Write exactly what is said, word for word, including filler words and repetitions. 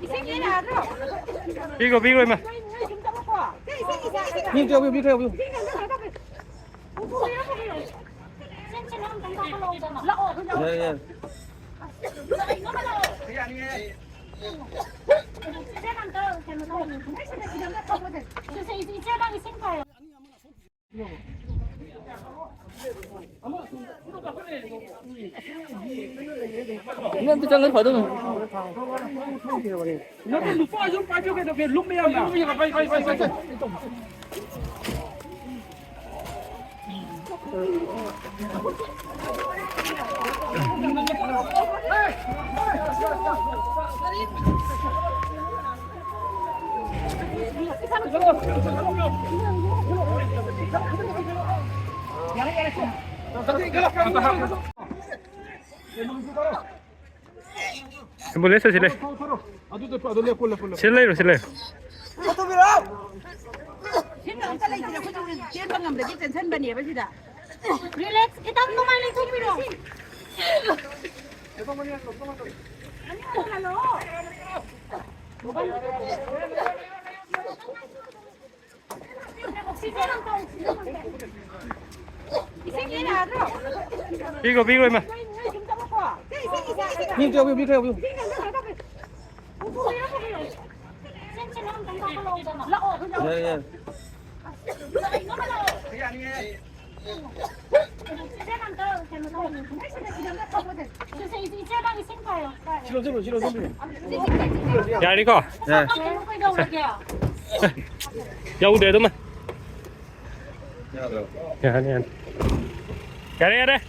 ꯏꯁꯤꯡ ꯌꯦꯟꯅꯗ꯭ꯔꯣ? ꯄꯤꯈꯣ, ꯄꯤꯈꯣ, ꯏꯃꯥ꯫ ꯅꯣꯏ, ꯅꯣꯏ ꯁꯨꯝ ꯆꯠꯂꯣꯀꯣ꯫ ꯁꯤ ꯏꯁꯤꯡ, ꯏꯁꯤꯡ, ꯏꯁꯤꯡ꯫ ꯃꯤ ꯑꯝꯇ ꯌꯥꯎꯕꯤꯌꯨ, ꯃꯤ ꯈꯔ ꯌꯥꯎꯕꯤꯌꯨ꯫ ꯏꯁꯤꯡ ꯑꯝꯇ ꯀꯩꯅꯣ ꯇꯧꯕꯤꯌꯨ꯫ ꯄꯨꯈ꯭ꯔꯤꯗ ꯄꯨꯈ꯭ꯔꯤꯗ꯫ ꯏꯁꯤꯡ ꯆꯤꯡꯈꯠꯂꯣ, ꯑꯝꯇꯪ ꯀꯥꯈꯠꯂꯛꯑꯣꯗꯅ꯫ ꯂꯥꯛꯑꯣ, ꯑꯗꯨꯝ ꯂꯥꯛꯑꯣ꯫ ꯌꯥꯏ, ꯌꯥꯏ꯫ ꯏꯆꯦ ꯑꯝꯇ ꯀꯩꯅꯣ ꯇꯧꯕꯤꯌꯨ꯫ ꯁꯤꯗ, ꯁꯤꯗ ꯑꯝꯇ ꯊꯣꯛꯄꯁꯦ꯫ ꯁꯤꯁꯦ, ꯏꯆꯦ, ꯏꯆꯦ, ꯅꯪ ꯏꯁꯤꯡ ꯄꯥꯏꯌꯣ꯫ ꯅꯪ ꯑꯝꯇ ꯆꯪꯉꯗꯤ ꯐꯗꯧꯅꯤ꯫ ꯅꯠꯇꯦ, ꯅꯨꯄꯥꯁꯨ ꯄꯥꯏꯕꯤꯌꯨ ꯀꯩꯗꯧꯒꯦ? ꯂꯨꯝꯃꯦ ꯌꯥꯝꯅ꯫ ꯑꯦꯝꯕꯨꯂꯦꯟꯁ ꯑꯁꯤ ꯂꯩ꯫ ꯑꯗꯨꯗ, ꯑꯗꯨ ꯂꯦꯞꯄꯣ, ꯂꯦꯞꯄꯣ, ꯂꯦꯞꯄꯣ꯫ ꯁꯤ ꯂꯩꯔꯣ, ꯁꯤ ꯂꯩꯔꯣ꯫ ꯁꯤꯗ ꯑꯝꯇ ꯂꯩꯇ꯭ꯔꯦ꯫ ꯑꯩꯈꯣꯏ ꯆꯦꯟꯕ ꯉꯝꯗꯒꯤ ꯆꯦꯟꯁꯟꯕꯅꯦꯕ ꯁꯤꯗ꯫ ꯔꯤꯂꯦꯛꯁ, ꯈꯤꯇꯪ ꯅꯨꯡꯉꯥꯏ ꯂꯩꯊꯣꯛꯄꯤꯔꯣ꯫ ꯄꯤꯈꯣ, ꯄꯤꯈꯣ, ꯏꯃꯥ꯫ ꯃꯤ ꯑꯝꯇ ꯌꯥꯎꯕꯤꯌꯨ, ꯃꯤ ꯈꯔ ꯌꯥꯎꯕꯤꯌꯨ꯫ ꯌꯥꯏ, ꯌꯥꯏ꯫ ꯌꯥꯔꯅꯤꯀꯣ? ꯌꯥꯏ꯫ ꯌꯧꯗꯦ ꯑꯗꯨꯃ꯫ ꯌꯥꯔꯅꯤ, ꯌꯥꯔꯅꯤ꯫ ꯌꯥꯔꯦ, ꯌꯥꯔꯦ꯫